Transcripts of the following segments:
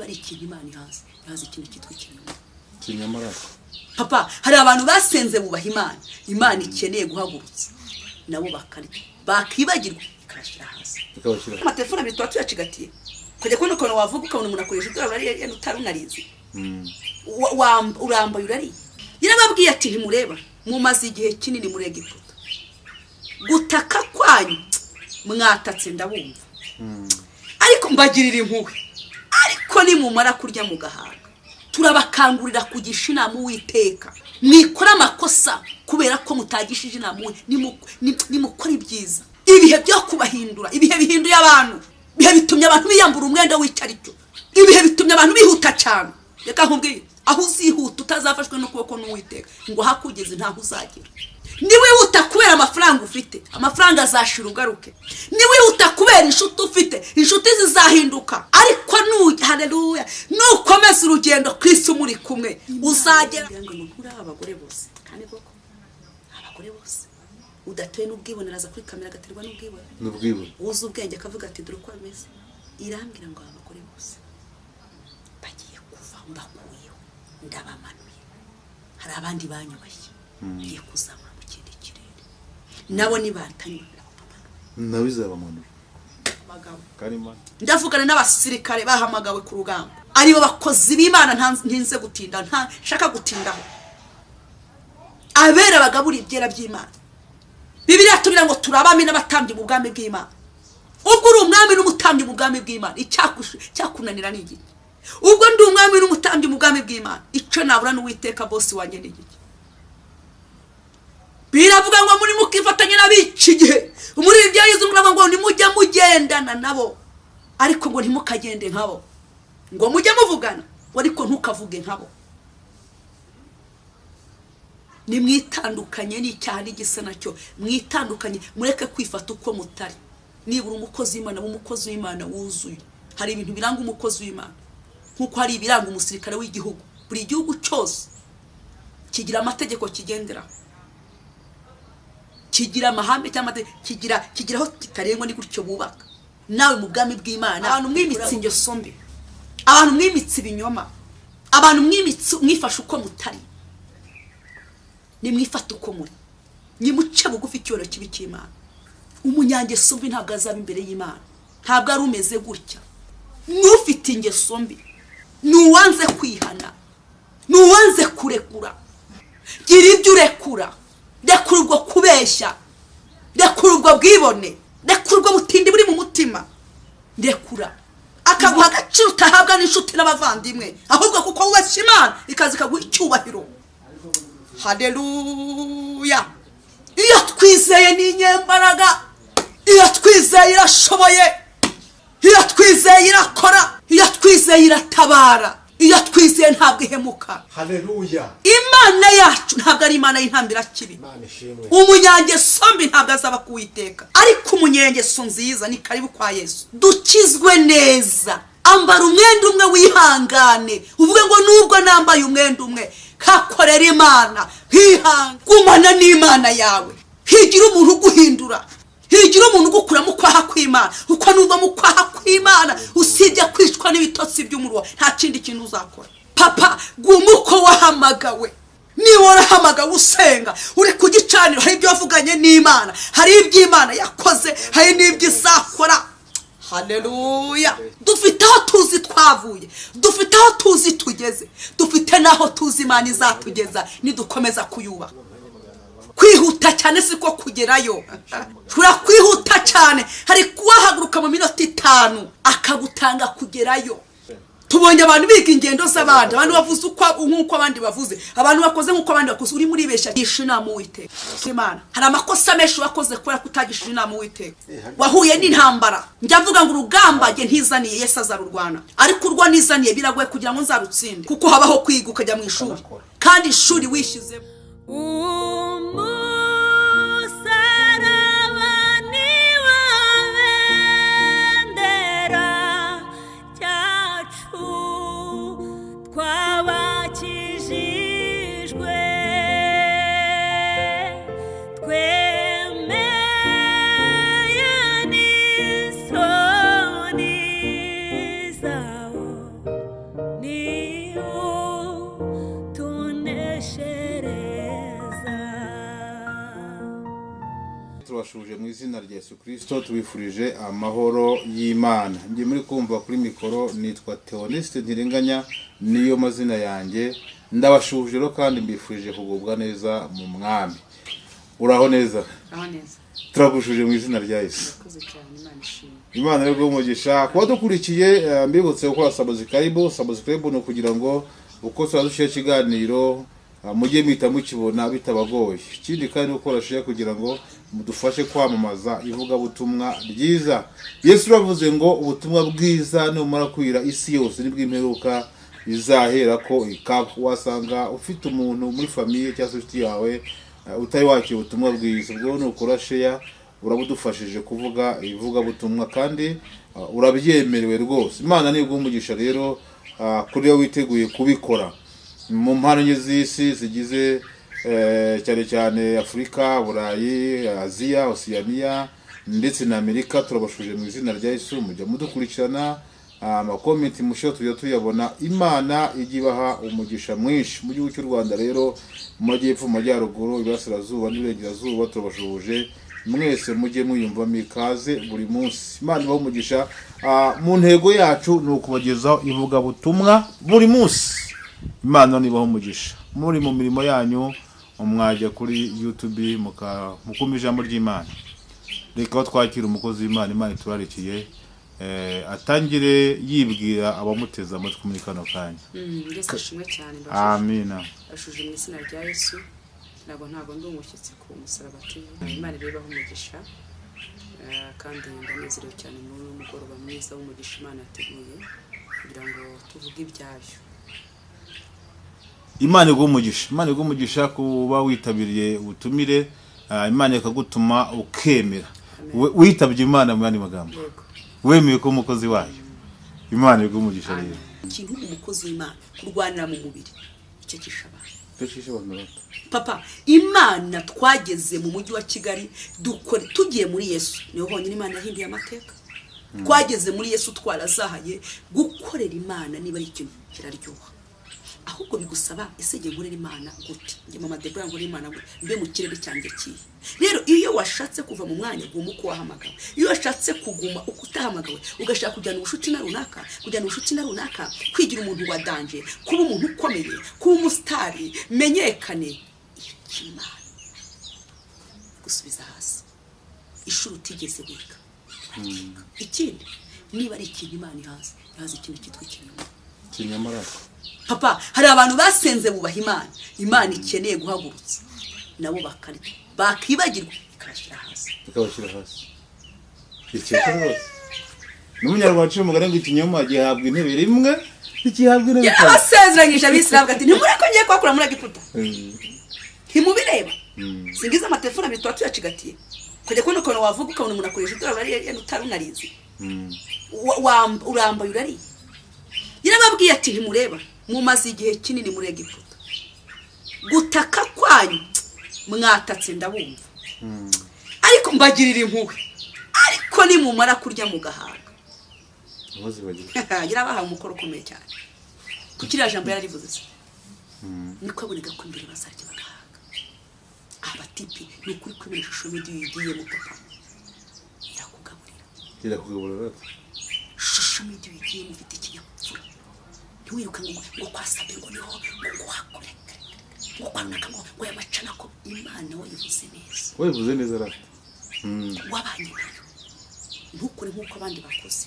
Ari ikintu Imana ihaze, ihaze ikintu cyitwa ikinyoma. Kinyamaraso. Papa, hari abantu basenze bubaha Imana, Imana ikeneye guhagurutsa nabo bakarya, bakibagirwa ikabashyira hasi. Ikabashyira. Amatelefone abiri tuba tuyacigatiye, ukajya kubona ukuntu wavuga, ukabona umuntu akoresha idolari yenda utari unarizi. Urambaye urariye. Yarababwiye ati: "Ntimureba mumaze igihe kinini muri Egiputa, gutaka kwanyu mwatatse ndabumva, ariko mbagirira impuhwe. Ariko nimumara kurya mugahaga, turabakangurira kugisha inama Uwiteka. Mwikora amakosa kubera ko mutagishije inama nimukora ibyiza." Ibihe byo kubahindura, ibihe bihinduye abantu, ibihe bitumye abantu biyambura umwenda w'icyo, ibihe bitumye abantu bihuta cyane. Reka nkubwire, aho uzihuta utazafashwe n'ukuboko n'Uwiteka ngo hakugeze, ntaho uzagera. Niwihuta kubera amafaranga ufite, amafaranga azashira ugaruke. Niwihuta kubera inshuti ufite, inshuti zizahinduka. Ariko haleluya, nukomeza urugendo ku isi muri kumwe, uzagera. Ngo nturi abagore bose, kandi koko abagore bose udatewe n'ubwibone araza kuri kamera agaterwa n'ubwibone. N'ubwibone. Wuze ubwenge akavuga ati: "Dore uko bimeze." Irambwira ngo aba bagore bose bagiye kuva, mbakuyeho, ndabamanuye. Hari abandi banyubashye ngiye kuzamura mu kindi kirere, nabo nibatanyura nabo mbamanura. Nawe izabamanura. Abagabo. Karima. Ndavugana n'abasirikare bahamagawe ku rugamba, aribo bakozi b'Imana. Ntinze gutinda, nta nshaka gutindaho. Abera bagabura ibyera by'Imana. Bibiliya tubwira ngo turi abami n'abatambyi mu bwami bw'Imana. Ubwo uri umwami n'umutambyi mu bwami bw'Imana, icyakunanira ni igiki? Ubwo ndi umwami n'umutambyi mu bwami bw'Imana, icyo nabura n'Uwiteka bosi wanjye ni igiki? Biravuga ngo muri mukifatanya n'abica igihe. Muri ibi bya Yezu muravuga ngo nimujya mugendana nabo, ariko ngo ntimukagende nkabo, ngo mujye muvugana ngo ariko ntukavuge nkabo. Nimwitandukanye n'icyaha n'igisa nacyo, mwitandukanye, mureke kwifata uko mutari. Nibura umukozi w'Imana, umukozi w'Imana wuzuye. Hari ibintu biranga umukozi w'Imana nk'uko hari ibiranga umusirikare w'igihugu. Buri gihugu cyose kigira amategeko kigenderaho, kigira amahame cyangwa amategeko, kigira aho kitarengwa. Ni gutyo bubaka nawe mu bwami bw'Imana. Abantu mwimitse ingeso mbi, abantu mwimitse ibinyoma, abantu mwimitse, mwifashe uko mutari, nimwifate uko muri, nimuce bugufi icyubahiro kibi cy'Imana. Umunyangeso mbi ntabwo azaba imbere y'Imana, ntabwo ari umeze gutya. N'ufite ingeso mbi ni uwanze kwihana, ni uwanze kurekura. Gira ibyo urekura. Rekura ubwo kubeshya, rekura ubwo bwibone, rekura ubwo butindi buri mu mutima. Rekura akaguha agaciro utahabwa n'inshuti n'abavandimwe, ahubwo kuko wubashye Imana ikaza ikaguha icyubahiro. Haleluya! Iyo twizeye ni inyembaraga, iyo twizeye irashoboye, iyo twizeye irakora, iyo twizeye iratabara, iyo twizeye ntabwo ihemuka. Haleluya. Imana yacu ntabwo ari Imana y'intambirakibi. Imana ishimwe. Umunyangeso mbi ntabwo azaba kuwiteka, ariko umunyengeso nziza ni karibu kwa Yesu. Dukizwe neza. Ambara umwenda umwe, wihangane, uvuge ngo: "Nubwo nambaye umwenda umwe, kakorera Imana nkihanga." Gumana n'Imana yawe. Higira umuntu uguhindura, higira umuntu ugukura mu kwaha kw'Imana, uko nuva mu kwaha kw'Imana, usibye kwicwa n'ibitotsi by'umuriro, nta kindi kintu uzakora. Papa, guma uko wahamagawe. Niba warahamagawe usenga, uri ku gicaniro, hari ibyo wavuganye n'Imana, hari ibyo Imana yakoze, hari n'ibyo izakora. Haleluya! Dufite aho tuzi twavuye, dufite aho tuzi tugeze, dufite n'aho tuzi Imana izatugeza nidukomeza kuyubaha. Kwihuta cyane siko kugerayo. Ushobora kwihuta cyane, hari kuwahaguruka mu minota 5 akagutanga kugerayo. Tubonye abantu biga ingendo z'abandi, abantu bavuze uko nk'uko abandi bavuze, abantu bakoze nk'uko abandi bakoze. Urimo uribeshya. Gisha inama Uwiteka Imana. Hari amakosa menshi wakoze kubera ko utagishije inama Uwiteka, wahuye n'intambara. Njya mvuga ngo urugamba njye ntizaniye, Yesu azarurwana, ariko urwo nizaniye biragoye kugira ngo nzarutsinde, kuko habaho kwiga, ukajya mu ishuri, kandi ishuri wishyizemo. Umusaraba ni wo bendera ryacu twabakijijwe, twemeye n'isoni zawo. Turabashuje mu izina rya Yesu Kirisito, tubifurije amahoro y'Imana. Njye muri kumva kuri mikoro nitwa Theoneste Ntirenganya, niyo mazina yanjye. Ndabashuje rero kandi mbifurije kugubwa neza mu Mwami. Uraho neza? Aho neza. Turagushuje mu izina rya Yesu. Murakoze cyane, Imana ishimwe. Imana rero umugisha kuba dukurikiye. Mbibutse gukora subscribe. Subscribe ni ukugira ngo uko tuba dushyira ikiganiro mujye muhita mukibona bitabagoye. Ikindi kandi, gukora share kugira ngo mudufashe kwamamaza ivugabutumwa ryiza. Yesu uravuze ngo ubutumwa bwiza numara kwira isi yose, nibwo imperuka izahera ko ikaba. Wasanga ufite umuntu muri famille cyangwa se inshuti yawe utari wakira ubutumwa bwiza. Ubwo nukora share urabudufashije kuvuga ivugabutumwa kandi urabyemerewe rwose. Imana ni umugisha rero kuri iyo witeguye kubikora. Mu mpande enye z'isi zigize cyane cyane Afurika, Burayi, Aziya, Osiyaniya ndetse na Amerika, turabashuje mu izina rya Yesu. Mujya mudukurikirana, ama comment mushyo tujya tuyabona. Imana ijya ibaha umugisha mwinshi. Mu gihugu cy'u Rwanda rero, mu majyepfo, mu majyaruguru, iburasirazuba n'iburengerazuba, turabashuhuje mwese. Mujye mwiyumvamo ikaze buri munsi. Imana ibahe umugisha. Mu ntego yacu ni ukubagezaho ivugabutumwa buri munsi. Imana nibaho umugisha. Muri mu mirimo yanyu, mwajya kuri YouTube mukumva ijambo ry'Imana. Reka aho twakira umukozi w'Imana Imana iturarikiye, atangire yibwira abamuteze amatwi muri kano kanya. Yesu ashimwe cyane. Amina. Mbashuje mu izina rya Yesu. Ntabwo ndi umushyitsi ku Musaraba TV. Imana irebaho umugisha. Kandi ndanezerewe cyane muri uyu mugoroba mwiza w'umugisha Imana yateguye kugira ngo tuvuge ibyayo. Imana iguha umugisha, Imana iguha umugisha kuba witabiriye ubutumire, Imana ikagutuma ukemera. Witabye Imana mu yandi magambo. Yego. Wemeye kuba umukozi wayo. Imana iguha umugisha rero. Ikintu umukozi w'Imana kurwanira mu mubiri, icyo kisha abantu. Icyo abantu bato. Papa, Imana twageze mu mujyi wa Kigali dukore tugiye muri Yesu, niho honyine Imana yahinduye amateka. Twageze muri Yesu twarazahaye. Gukorera Imana niba ari ikintu kiraryoha, ahubwo bigusaba: ese ngiye nkorera Imana gute? Njye Mama Debora nkorera Imana gute? Mbe mu kirere cyanjye kihe? Rero iyo washatse kuva mu mwanya, guma uko wahamagawe. Iyo washatse kuguma uko utahamagawe, ugashaka kujyana ubucuti na runaka, kujyana ubucuti na runaka, kwigira umuntu wa danger, kuba umuntu ukomeye, kuba umusitari, menyekane, Imana gusubiza hasi ishuri utigeze wiga. Ikindi, niba ari ikintu Imana ihaza, ihaza ikintu cyitwa ikinyoma. Kinyamaraso. Papa, hari abantu basenze bubaha Imana, Imana ikeneye guhagurutsa nabo bakarya, bakibagirwa ikabashyira hasi. Ikabashyira hasi. Ikeka rwose n'Umunyarwanda aciye umugani ngo ikinyoma gihabwa intebe rimwe, ntigihabwa intebe kabiri. Yarabasezeranyije Abisilamu ati: "Ntimureko ngiye kubakura muri Egiputa." Ntimubireba? Singiza amatelefone abiri tuba tuyacigatiye, ukajya kubona ukuntu wavuga, ukabona umuntu akoresha idolari yenda utari unarizi. Urambaye urariye. Yarababwiye ati: "Ntimureba mumaze igihe kinini muri Egiputa, gutaka kwanyu mwatatse ndabumva, ariko mbagirira impuhwe. Ariko nimumara kurya mugahaga, Ntuzibagirwe." Yarabahaye umukoro ukomeye cyane. Kuko iriya jambo yararivuze se, niko yabonaga ko imbere bazarya bagahaga. Abatipe, ni ukuri kubera ishusho media uyigiyemo, papa, irakugaburira. Irakugaburira ati. Social media uyigiyemo ufite ikinyabupfura, ntiwiruka ngo kwa Sabe, ngo niho ngo hakore, ngo kwa runaka, ngo yamacana ko Imana wayivuze neza. Wabivuze neza rata. Wabanye nayo, ntukore nk'uko abandi bakoze.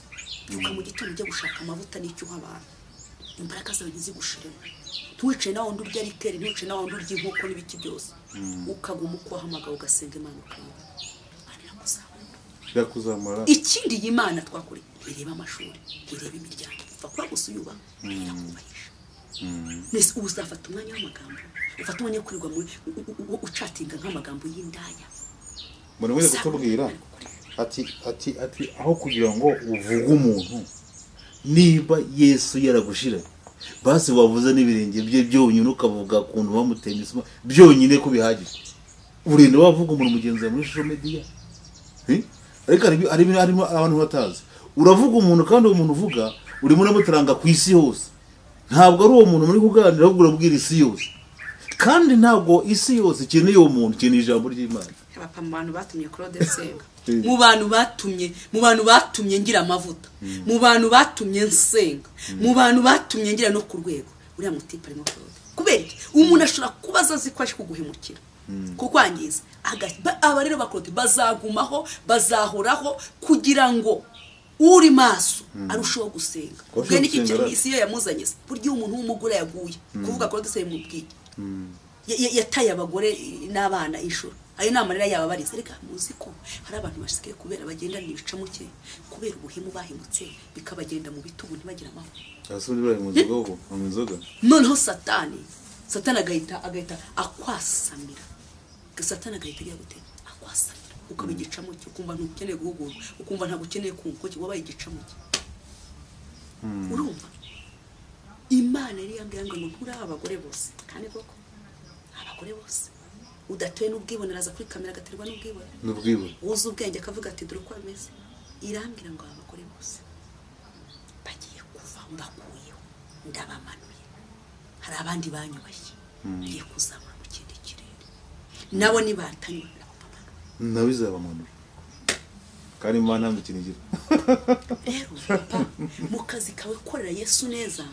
Byuka mu gitondo ujya gushaka amavuta n'icyo uha abantu, imbaraga zawe ntizigushiremo. Ntiwicaye nawe wundi urya rikeri, ntiwicaye nawe wundi urya inkoko n'ibiki byose, ukaguma uko wahamagawe, ugasenga Imana, ukayiba, Imana irakuzamura. Irakuzamura. Ikindi, iyi Mana twakoreye ntireba amashuri, ntireba imiryango, upfa kuba gusa uyubaha, irakubahisha. Mbese ubu uzafata umwanya w'amagambo, ufata umwanya wo kwirirwa muri ucatinga nk'amagambo y'indaya? Mbona wese kutubwira ati aho kugira ngo uvuge umuntu, niba Yesu yaragushiranye, basi wavuze n'ibirenge bye byonyine, ukavuga ukuntu bamuteye imisuma byonyine ko bihagije. Urinda wavuga umuntu mugenzi wawe muri social media? Eh? Ariko harimo abantu batazi. Uravuga umuntu, kandi uwo muntu uvuga urimo uramutaranga ku isi hose. Ntabwo ari uwo muntu muri kuganira, ahubwo urabwira isi yose. Kandi ntabwo isi yose ikeneye uwo muntu, ikeneye ijambo ry'Imana. Papa, mu bantu batumye Claude nsenga, mu bantu batumye ngira amavuta, mu bantu batumye nsenga, mu bantu batumye ngira no ku rwego, uriya mutipe arimo Claude. Kubera iki? Umuntu ashobora kubaza azi ko aje kuguhemukira, kukwangiza. Aba rero ba Claude bazagumaho, bazahoraho kugira ngo uri maso arusheho gusenga. Ko Ubwo niki? gusenga. Isi yo yamuzanye se? Burya iyo umuntu w'umugore yaguye kuvuga Claude se bimubwiye, yataye abagore n'abana inshuro, ayo ni amarira yaba abarize. Reka, muzi ko hari abantu basigaye kubera bagendana ibicamuke, kubera ubuhemu bahemutse, bikabagenda mu bitugu, ntibagire amahoro. Hasi undi bari mu nzoga ubu, banywa inzoga. Noneho satani agahita akwasamira. Satani agahita agira gute? Akwasamira, ukaba igicamuke, ukumva ntukeneye guhugurwa, ukumva ntabwo ukeneye kumva ko wabaye igicamuke. Urumva, Imana yari yambwiye ngo nturaba abagore bose. Kandi koko abagore bose udatewe n'ubwibone, araza kuri kamera agaterwa n'ubwibone. N'ubwibone. Wuze ubwenge akavuga ati: "Dore uko bimeze." Irambwira ngo aba bagore bose bagiye kuva, mbakuyeho, ndabamanuye. Hari abandi banyubashye ngiye kuzamura mu kindi kirere, nabo nibatanywa nabo mbamanura. Nawe izabamanura, kandi Imana nta mikino igira. Rero papa, mu kazi kawe korera Yesu neza,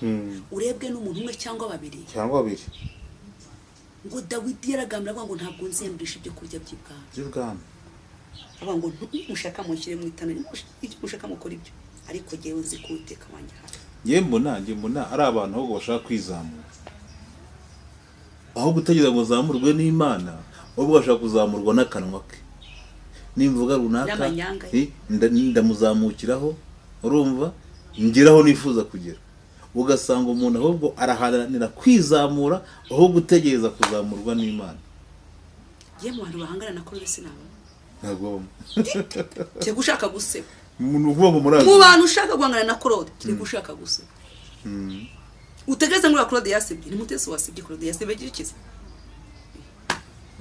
urebwe n'umuntu umwe cyangwa babiri. Cyangwa babiri. Ngo Dawidi yaragambira avuga ngo: "Ntabwo nziyandurisha ibyo kurya by'ibwami." By'ubwami. Avuga ngo: "Mushaka mushyire mu itanura, ibyo mushaka mukora ibyo, ariko jyewe nzi ko Uwiteka wanjye ahari." Njye mbona ari abantu ahubwo bashaka kwizamura, aho gutegereza ngo zamurwe n'Imana, ahubwo bashaka kuzamurwa n'akanwa ke. Nimvuga runaka, N'amanyanga ye. Ndamuzamukiraho, urumva, ngeraho nifuza kugera. Ugasanga umuntu ahubwo araharanira kwizamura aho gutegereza kuzamurwa n'Imana. Ye, mu bantu bahangana na Claude sinabona. Ntabwo. Kereka ushaka guseba. Ni ukuvuga ngo murazi. Mu bantu ushaka guhangana na Claude, kereka ushaka guseba. Utegereze ngo uriya Claude yasebye, ni Mutesi wasebye. Claude yasebye ikize?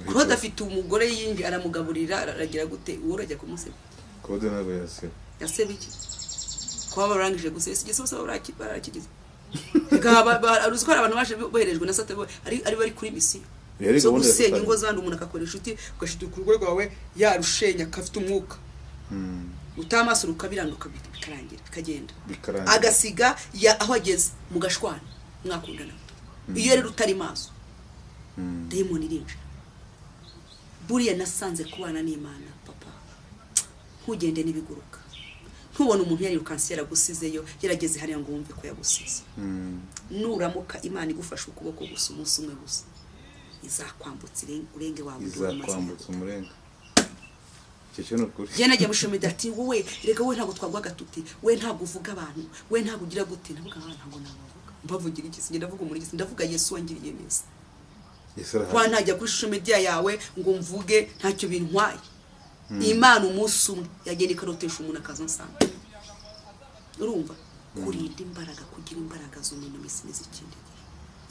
Claude afite umugore yinjiye, aramugaburira, aragira gute? Uwo urajya kumuseba? Claude ntabwo yaseba. Yaseba iki? Kuba barangije guseba igeze bose barakigize. Reka, uzi ko hari abantu baje boherejwe na Satani, ari bari kuri misiyo Yari zo gahunda ya gusenya Satani. ingo z'abandi. Umuntu agakora inshuti, ugashiduka urugo rwawe yarushenya, akafite umwuka utamaso, rukabiranduka, bikarangira, bikagenda. Bikarangira. Agasiga ya aho ageze, mugashwana mwakundana. Iyo rero utari maso, dayimoni irinjira. Buriya nasanze kubana n'Imana, papa, ntugende n'ibiguruka. Ntubone umuntu yarirukanse yaragusizeyo, yarageze hariya ngo wumve ko yagusize. Nuramuka Imana igufashe ukuboko gusa umunsi umwe gusa, izakwambutsa urenge wawe undi wamaze. Izakwambutsa umurenga, icyo cyo ni ukuri. Njye nagiye mushimira ati: "Wowe reka, wowe ntabwo twagwaga tuti we ntabwo uvuga abantu, we ntabwo ugira gute." Ndavuga: "Ah, ntabwo nabavuga, mbavugira iki? Sinjye ndavuga umurigisi, ndavuga Yesu wangiriye neza." Yesu arahari. Kuba ntajya kuri social media yawe ngo mvuge, ntacyo bintwaye. Imana umunsi umwe yagenda ikarotesha umuntu akaza ansanga. Urumva, kurinda imbaraga, kugira imbaraga z'umuntu minsi n'izikindi gihe,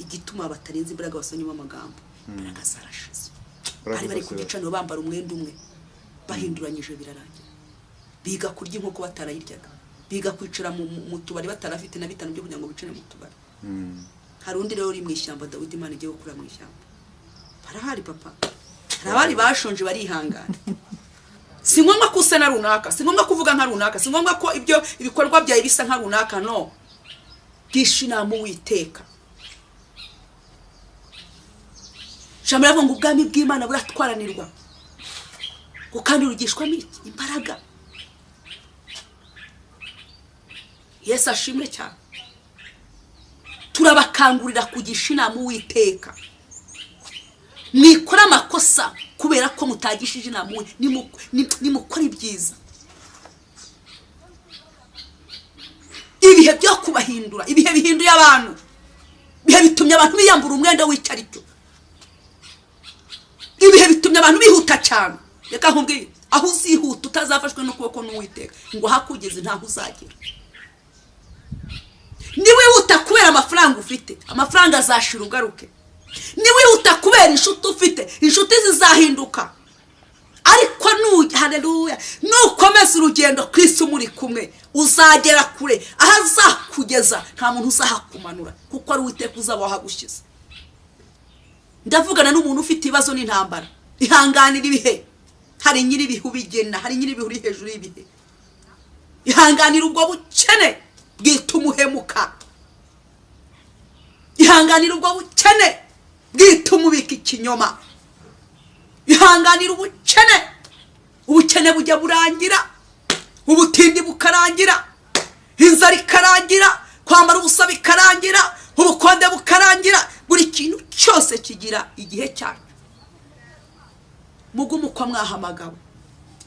igituma batarenze imbaraga basonyemo amagambo, imbaraga zarashize. Imbaraga Bari bari ku zose. gicaniro bambara umwenda umwe, bahinduranyije, birarangira. Biga kurya inkoko batarayiryaga, biga kwicara mu tubari batarafite na bitanu byo kugira ngo bicare mu tubari. Hari undi rero uri mu ishyamba, Dawidi Imana igiye gukura mu ishyamba. Barahari papa, hari abandi bashonje barihangana. Si ngombwa ko usa na runaka, si ngombwa kuvuga nka runaka, si ngombwa ko ibyo ibikorwa byawe bisa nka runaka. No gisha inama Uwiteka. Ijambo riravuga ngo ubwami bw'Imana buratwaranirwa, ngo kandi rugishwamo iki? Imbaraga. Yesu ashimwe cyane. Turabakangurira kugisha inama Uwiteka. Mwikora amakosa kubera ko mutagishije inama uwe. Nimukora ibyiza, ibihe byo kubahindura, ibihe bihinduye abantu, ibihe bitumye abantu biyambura umwenda w'icyo ari cyo, ibihe bitumye abantu bihuta cyane. Reka nkubwire, aho uzihuta utazafashwe n'ukuboko n'Uwiteka ngo ahakugeze, ntaho uzagera. Niwihuta kubera amafaranga ufite, amafaranga azashira ugaruke. Niwihuta kubera inshuti ufite, inshuti zizahinduka. Ariko haleluya, nukomeza urugendo ku isi muri kumwe, uzagera kure. Aho azakugeza nta muntu uzahakumanura, kuko ari Uwiteka uzaba wahagushyize. Ndavugana n'umuntu ufite ibibazo n'intambara. Ihanganira ibihe. Hari nyir'ibihe ubigena, hari nyir'ibihe uri hejuru y'ibihe. Ihanganira ubwo bukene bwituma uhemuka, ihanganira ubwo bukene bwituma ubika ikinyoma, ihanganira ubukene. Ubukene bujya burangira, ubutindi bukarangira, inzara ikarangira, kwambara ubusa bikarangira, ubukonde bukarangira. Buri kintu cyose kigira igihe cyacyo. Mugume uko mwahamagawe.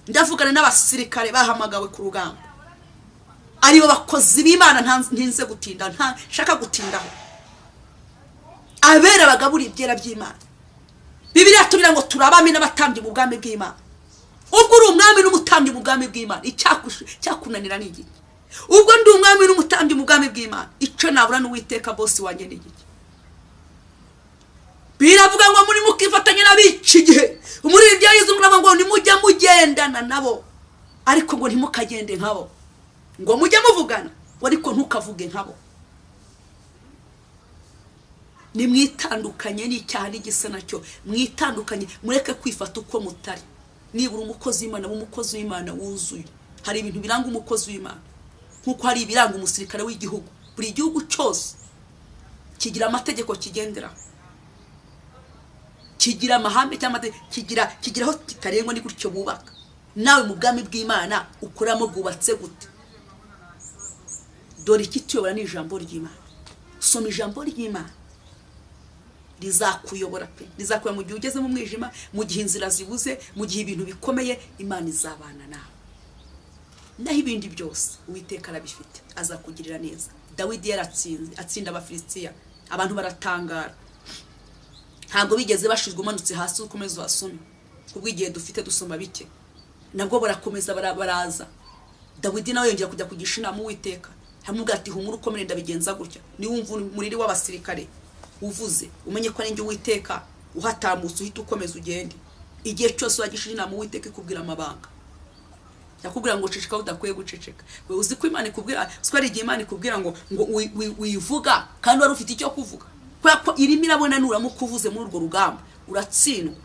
Ndavugana n'abasirikare bahamagawe ku rugamba, aribo bakozi b'Imana. Ntinze gutinda, nshaka gutindaho. Abera bagabura ibyera by'Imana. Bibiliya tubwira ngo turi abami n'abatambyi mu bwami bw'Imana. Ubwo uri umwami n'umutambyi mu bwami bw'Imana, icyakunanira ni igiki? Ubwo ndi umwami n'umutambyi mu bwami bw'Imana, icyo nabura n'Uwiteka bosi wanjye ni igiki? Biravuga ngo muri mukifatanya n'abica igihe. Muri ibyo Yezu muravuga ngo nimujya mugendana nabo, ariko ngo ntimukagende nkabo. Ngo mujye muvugana, ngo ariko ntukavuge nkabo. Nimwitandukanye n'icyaha n'igisa nacyo, mwitandukanye, mureke kwifata uko mutari. Nibura umukozi w'Imana, umukozi w'Imana wuzuye. Hari ibintu biranga umukozi w'Imana nk'uko hari ibiranga umusirikare w'igihugu. Buri gihugu cyose kigira amategeko kigenderaho, kigira amahame cyangwa amategeko, kigira aho kitarengwa. Ni gutyo bubaka. Nawe mu bwami bw'Imana ukoramo bwubatse gute? Dore ikituyobora ni ijambo ry'Imana. Soma ijambo ry'Imana, rizakuyobora pe, rizakuyobora mu gihe ugeze mu mwijima, mu gihe inzira zibuze, mu gihe ibintu bikomeye. Imana izabana nawe. Naho ibindi byose Uwiteka arabifite, azakugirira neza. Dawidi yaratsinze, atsinda Abafilisitiya, abantu baratangara. Ntabwo bigeze bashizwa. Umanutse hasi ukomeza uhasome, kubwo igihe dufite dusoma bike. Nabwo barakomeza baraza. Dawidi nawe yongera kujya kugisha inama Uwiteka. Aramubwira ati: "Humura ukomere, ndabigenza gutya. Niwumva umuriri w'abasirikare uvuze, umenye ko ari njye Uwiteka uhatambutse, uhita ukomeza ugende." Igihe cyose wagishije inama Uwiteka, ikubwira amabanga, yakubwira ngo ceceka udakwiye guceceka. We uzi ko Imana ikubwira, uzi ko hari igihe Imana ikubwira ngo wivuga kandi wari ufite icyo kuvuga, kubera ko irimo irabona nuramuka uvuze muri urwo rugamba uratsindwa.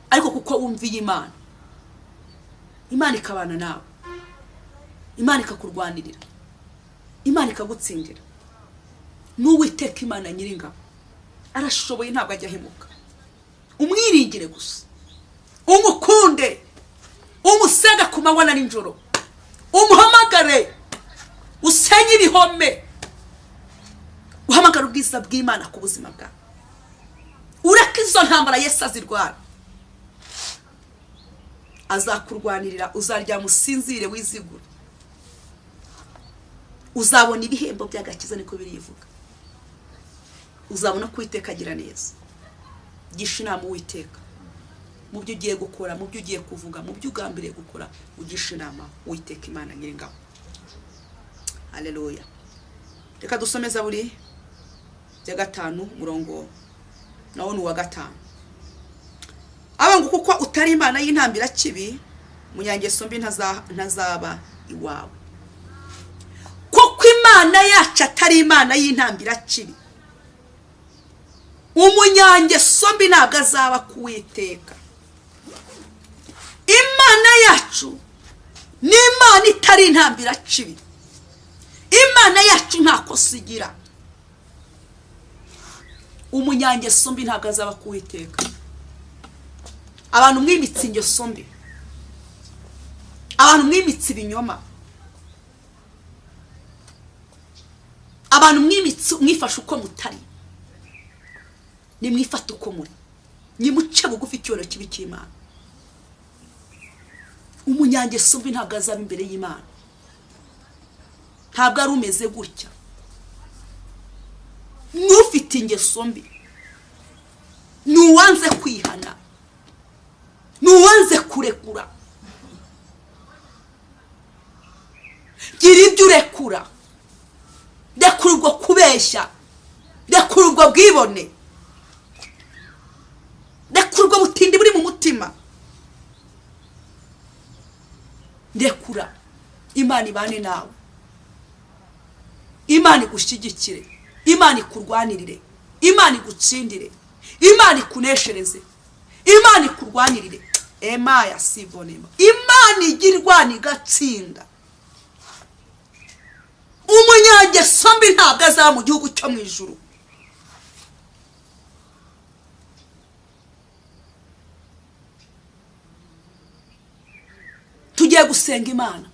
Ariko kuko wumviye Imana, Imana ikabana nawe, Imana ikakurwanirira, Imana ikagutsindira. N'Uwiteka Imana nyiringabo arashoboye, ntabwo ajya ahemuka. Umwiringire gusa, umukunde, umusenga ku manywa na nijoro, umuhamagare, usenye ibihome, uhamagare ubwiza bw'Imana ku buzima bwawe. Ureke izo ntambara Yesu azirwara, azakurwanirira. Uzaryama usinzire wizigure, uzabona ibihembo by'agakiza, niko birivuga. Uzabona ko Uwiteka agira neza. Gisha inama Uwiteka mu byo ugiye gukora, mu byo ugiye kuvuga, mu byo ugambiriye gukora. Ugisha inama Uwiteka Imana nyiringabo. Haleluya. Reka dusome Zaburi ya 5, umurongo nawo ni uwa 5. Aba ngo: "Kuko utari Imana y'intambirakibi, munyangeso mbi ntazaba iwawe." Kuko Imana yacu atari Imana y'intambirakibi, umunyangeso mbi ntabwo azaba kuwiteka. Imana yacu ni Imana itari intambirakibi. Imana yacu nta kosa igira. Umunyangeso mbi ntabwo azaba kuwiteka. Abantu mwimitse ingeso mbi, abantu mwimitse ibinyoma, abantu mwimitse mwifashe uko mutari, nimwifate uko muri, nimuce bugufi icyubahiro kibi cy'Imana. Umunyangeso mbi ntabwo azaba imbere y'Imana, ntabwo ari umeze gutya. N'ufite ingeso mbi ni uwanze kwihana, ni uwanze kurekura. Gira ibyo urekura, rekura ubwo kubeshya, rekura ubwo bwibone, rekura ubwo butindi buri mu mutima, rekura. Imana ibane nawe, Imana igushyigikire, Imana ikurwanirire, Imana igutsindire, Imana ikuneshereze. Imana ikurwanirire. Emaya sivonema. Imana igira irwana igatsinda. Umunyangeso mbi ntabwo azaba mu gihugu cyo mu ijuru. Tugiye gusenga Imana.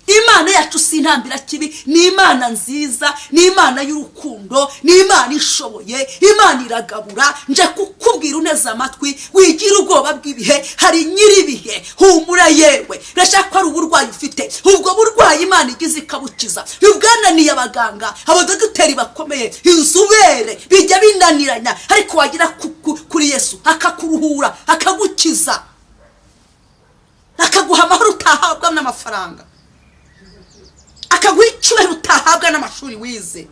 Imana yacu si intambira kibi, ni Imana nziza, ni Imana y'urukundo, ni Imana ishoboye, Imana iragabura. Nje kukubwira uneze amatwi, wigira ubwoba bw'ibihe, hari nyiribihe. Humura yewe, birashaka ko ari uburwayi ufite, ubwo burwayi Imana igize ikabukiza. Ubwananiye abaganga, abadogiteri bakomeye, inzobere, bijya binaniranya, ariko wagira kuri Yesu akakuruhura, akagukiza, akaguha amahoro utahabwa n'amafaranga, akaguha icyubahiro utahabwa n'amashuri wize,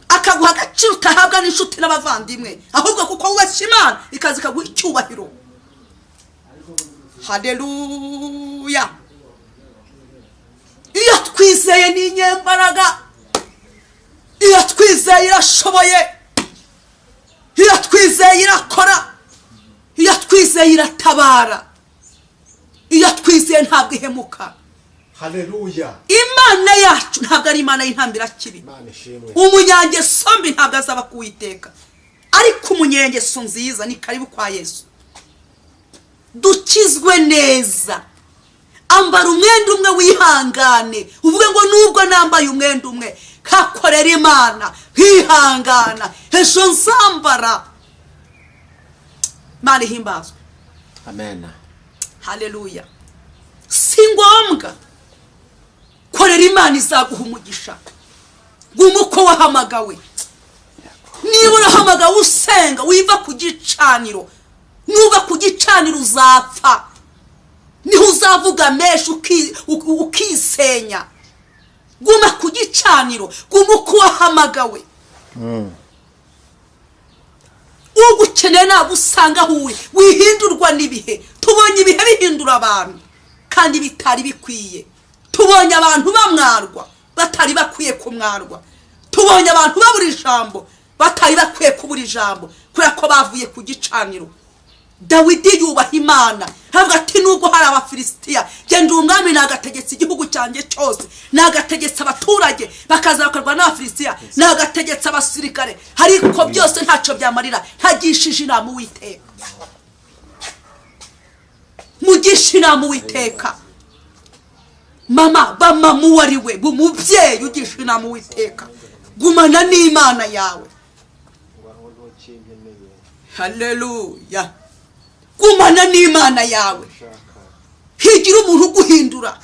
akaguha agaciro utahabwa n'inshuti n'abavandimwe, ahubwo kuko wubashye Imana ikaza ikaguha icyubahiro. Haleluya. Iyo twizeye ni inyembaraga, iyo twizeye irashoboye, iyo twizeye irakora, iyo twizeye iratabara, iyo twizeye ntabwo ihemuka. Haleluya. Imana yacu ntabwo ari Imana y'intambira kibi. Umunyangeso mbi ntabwo azaba kuwiteka, ariko umunyengeso nziza ni karibu kwa Yesu. Dukizwe neza. Ambara umwenda umwe wihangane, uvuge ngo nubwo nambaye umwenda umwe nkakorera Imana nkihangana, ejo nzambara. Imana ihimbazwe. Amen. Haleluya. Si ngombwa. Korera Imana izaguha umugisha. Guma uko wahamagawe. Niba urahamagawe usenga, wiva ku gicaniro. Nuva ku gicaniro uzapfa. Niho uzavuga menshi ukisenya. Guma ku gicaniro, guma uko wahamagawe. Ugukeneye ntabwo usanga aho uri, wihindurwa n'ibihe. Tubonye ibihe bihindura abantu kandi bitari bikwiye. Tubonye abantu bamwarwa batari bakwiye kumwarwa. Tubonye abantu babura ijambo batari bakwiye kubura ijambo kubera ko bavuye ku gicaniro. Dawidi yubaha Imana, avuga ati nubwo hari Abafilisitiya, genda umwami nagategetse igihugu cyanjye cyose, nagategetse abaturage bakaza bakarwana n'Abafilisitiya, nagategetse abasirikare, ariko byose ntacyo byamarira ntagishije inama Uwiteka. Mugisha inama Uwiteka. Mama, bamama uwo ari we, umubyeyi ugisha inama Uwiteka, gumana n'Imana yawe. Haleluya. Gumana n'Imana yawe. Higira umuntu uguhindura,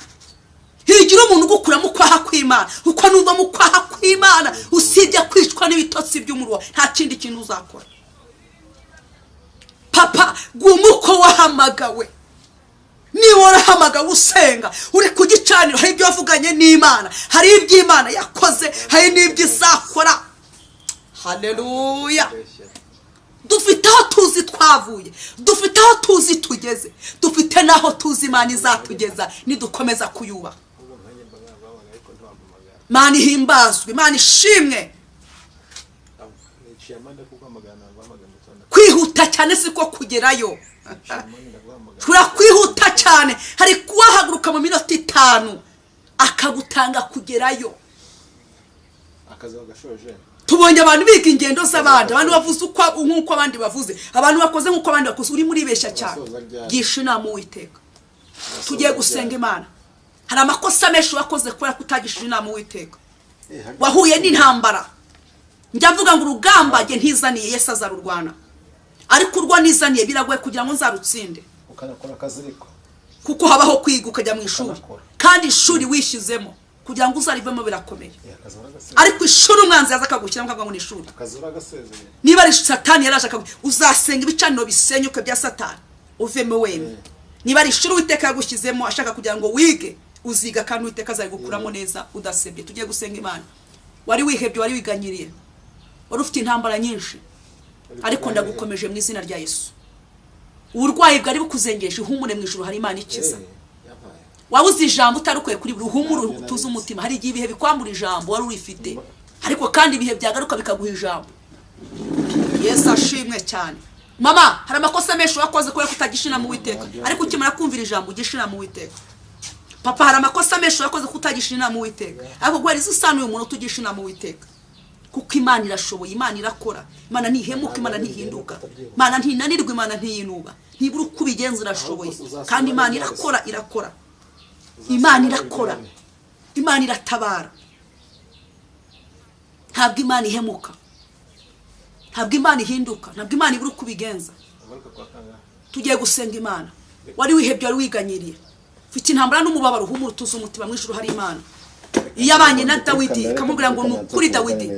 higira umuntu ugukura mu kwaha kw'Imana. Uko numva mu kwaha kw'Imana, usibye kwicwa n'ibitotsi by'umuriro, nta kindi kintu uzakora. Papa, guma uko wahamagawe. Niba warahamagawe usenga, uri ku gicaniro, hari ibyo wavuganye n'Imana, hari ibyo Imana yakoze, hari n'ibyo izakora. Haleluya. Dufite aho tuzi twavuye, dufite aho tuzi tugeze, dufite n'aho tuzi Imana izatugeza nidukomeza kuyubaha. Imana ihimbazwe, Imana ishimwe. Kwihuta cyane siko kugerayo. Turakwihuta cyane, hari kuwahaguruka mu minota 5 akagutanga kugerayo. Tubonye abantu biga ingendo z'abandi, abantu bavuze uko nk'uko abandi bavuze, abantu bakoze nk'uko abandi bakoze. Uri muribeshya cyane. Gisha inama Uwiteka. Tugiye gusenga Imana. Hari amakosa menshi wakoze kubera kutagishije inama Uwiteka. Wahuye n'intambara. Njya mvuga ngo urugamba nge ntizaniye, Yesu azarurwana, ariko urwo nizaniye biragoye kugira ngo nzarutsinde. Kuko habaho kwiga ukajya mu ishuri, kandi ishuri wishyizemo kugira ngo uzarivemo birakomeye. Ariko ishuri umwanzi yaza akagushyiramo akavuga ngo ni ishuri. Niba ari Satani yaraje akagushyira, uzasenga ibicaniro bisenyuke bya Satani uvemo wemye. Niba ari ishuri Uwiteka yagushyizemo ashaka kugira ngo wige, uziga kandi Uwiteka azarigukuramo neza udasebye. Tugiye gusenga Imana. Wari wihebye, wari wiganyiriye, wari ufite intambara nyinshi, ariko ndagukomeje mu izina rya Yesu. Uburwayi bwari bukuzengeje, ihumure mu ijuru hari Imana ikiza. Wabuze ijambo utarukwiye kuri buri uhumure utuze umutima. Hari igihe ibihe bikwambura ijambo wari urifite, ariko kandi ibihe byagaruka bikaguha ijambo. Yesu ashimwe cyane. Mama, hari amakosa menshi wakoze kubera kutagisha inama Uwiteka, ariko ukimara kumvira ijambo ugisha inama Uwiteka. Papa, hari amakosa menshi wakoze kutagisha inama Uwiteka, ariko guhera izi usana uyu muntu utugisha inama Uwiteka, kuko Imana irashoboye, Imana irakora, Imana ntihemuka, Imana ntihinduka, Imana ntinanirwa, Imana ntiyinuba, ntibura uko ubigenza, irashoboye. Kandi Imana irakora, irakora, Imana irakora, Imana iratabara. Ntabwo Imana ihemuka, ntabwo Imana ihinduka, ntabwo Imana ibura uko ubigenza. Tugiye gusenga Imana. Wari wihebye, wari wiganyiriye, ufite intambara n'umubabaro, uhumura, utuze umutima, mu ijuru hari Imana. Iyo abanye na Dawidi ikamubwira ngo: "Ni ukuri Dawidi,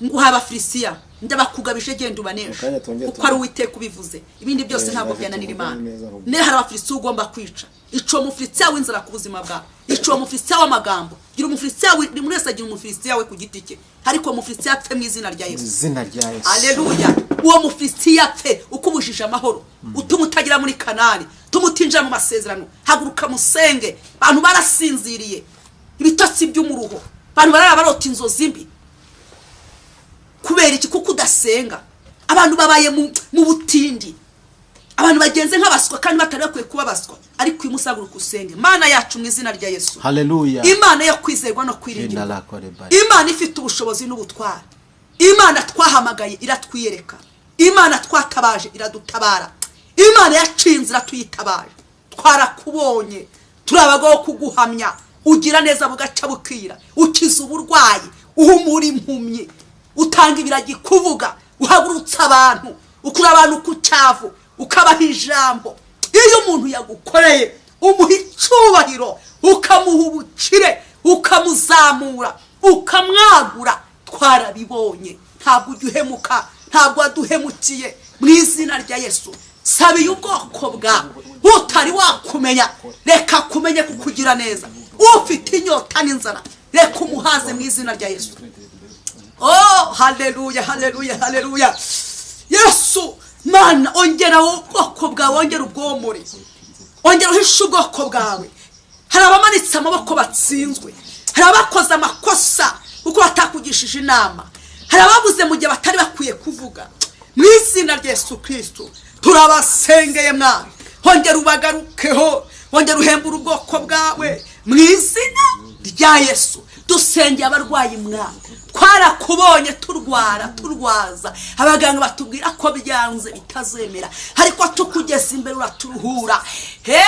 nguha Abafilisitiya, ndabakugabije, genda ubaneshe, kuko ari Uwiteka ubivuze." Ibindi byose ntabwo byananira Imana. Ne hari Abafilisitiya ugomba kwica. Ica uwo Mufilisitiya w'inzara ku buzima bwawe, ica uwo Mufilisitiya w'amagambo. Gira Umufilisitiya, buri wese agira Umufilisitiya we ku giti cye, ariko uwo Mufilisitiya apfe mu izina rya Yesu. Izina rya Yesu. Aleluya! Uwo Mufilisitiya apfe, ukubujije amahoro, utuma utagera muri Kanani, utuma utinjira mu masezerano. Haguruka musenge. Abantu barasinziriye, ibitotsi by'umuruho, abantu barara barota inzozi mbi. Kubera iki? Kuko udasenga. Abantu babaye mu butindi, abantu bagenze nk'abaswa kandi batari bakwiye kuba abaswa. Ariko uyu munsi haguruka usenge. Mana yacu, mu izina rya Yesu, Haleluya. Imana yo kwizerwa no Jina kwiringirwa, lako libariki. Imana ifite ubushobozi n'ubutware, Imana twahamagaye iratwiyereka, Imana twatabaje iradutabara, Imana yaciye inzira tuyitabaje, twarakubonye, turi abagabo kuguhamya. Ugira neza bugaca bukira, ukiza uburwayi, uhumura impumyi, utanga ibiragi kuvuga, uhagurutsa abantu, ukura abantu ku cyavu ukabaha ijambo. Iyo umuntu yagukoreye umuha icyubahiro, ukamuha ubukire, ukamuzamura, ukamwagura. Twarabibonye, ntabwo ujya uhemuka, ntabwo waduhemukiye. Mu izina rya Yesu, sabiye ubwoko bwawe utari wakumenya, reka kumenye kukugira neza. Ufite inyota n'inzara, reka umuhaze mu izina rya Yesu. Oh, haleluya, haleluya, haleluya! Yesu Mana, ongera ubwoko bwawe, ongera ubwomore, ongera uhishe ubwoko bwawe. Hari abamanitse amaboko batsinzwe, hari abakoze amakosa kuko batakugishije inama, hari ababuze mu gihe batari bakwiye kuvuga. Mu izina rya Yesu Kirisitu turabasengeye. Mwami, hongera ubagarukeho, wongera uhembure ubwoko bwawe mu izina rya Yesu. Dusengeye abarwayi. Mwami, twarakubonye turwara, turwaza, abaganga batubwira ko byanze bitazemera, ariko tukugeza imbere uraturuhura. He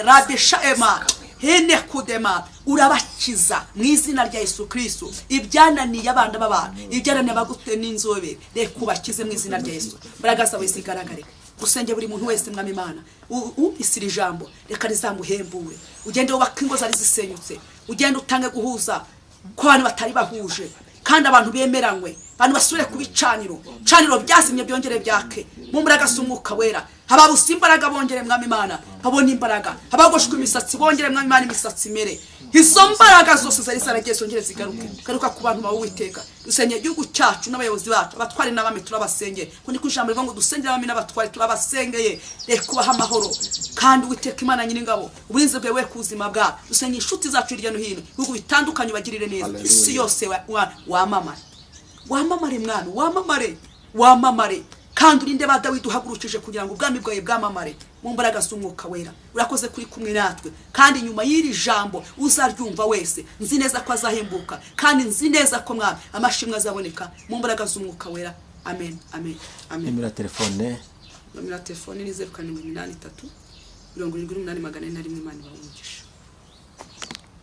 rabisha ema hene kudema, urabakiza mu izina rya Yesu Kirisitu. Ibyananiye abana b'abantu, ibyananiye abagute n'inzobere, reka ubakize mu izina rya Yesu. Imbaraga zawe zigaragare. Usenge buri muntu wese. Mwami Imana, isira ijambo reka rizamuhembure. Ugende wubake ingo zari zisenyutse, ugende utange guhuza ko abantu batari bahuje, kandi abantu bemeranywe, abantu basubire ku bicaniro, caniro byazimye byongere byake mu mbaraga z'Umwuka Wera. Ababuze imbaraga bongere, Mwami Imana, babone imbaraga. Abagoshwe imisatsi bongere, Mwami Imana, imisatsi imere. Izo mbaraga zose zari zaragiye zongere zigaruke. Garuka ku bantu bawe, Uwiteka. Dusengeye igihugu cyacu n'abayobozi bacu, abatware n'abami turabasengeye, ko niko ijambo rivuga ngo dusengere abami n'abatware. Turabasengeye, reka ubahe amahoro. Kandi Uwiteka Imana Nyiringabo, uburinzi bwawe ku buzima bwabo. Dusengeye inshuti zacu hirya no hino, ibihugu bitandukanye, ubagirire neza. Isi yose wamamare, wamamare Mwami, wamamare, wamamare. Kandi urinde ba Dawidi uhagurukije kugira ngo ubwami bwawe bwamamare mu mbaraga z'Umwuka Wera. Urakoze kuri kumwe natwe, kandi nyuma y'iri jambo uzaryumva wese nzi neza ko azahembuka, kandi nzi neza ko, Mwami, amashimwe azaboneka mu mbaraga z'Umwuka Wera. Amen, amen, amen. Nimero ya telefone. Nomero ya telefone ni 0783 78 401. Imana ibahe umugisha.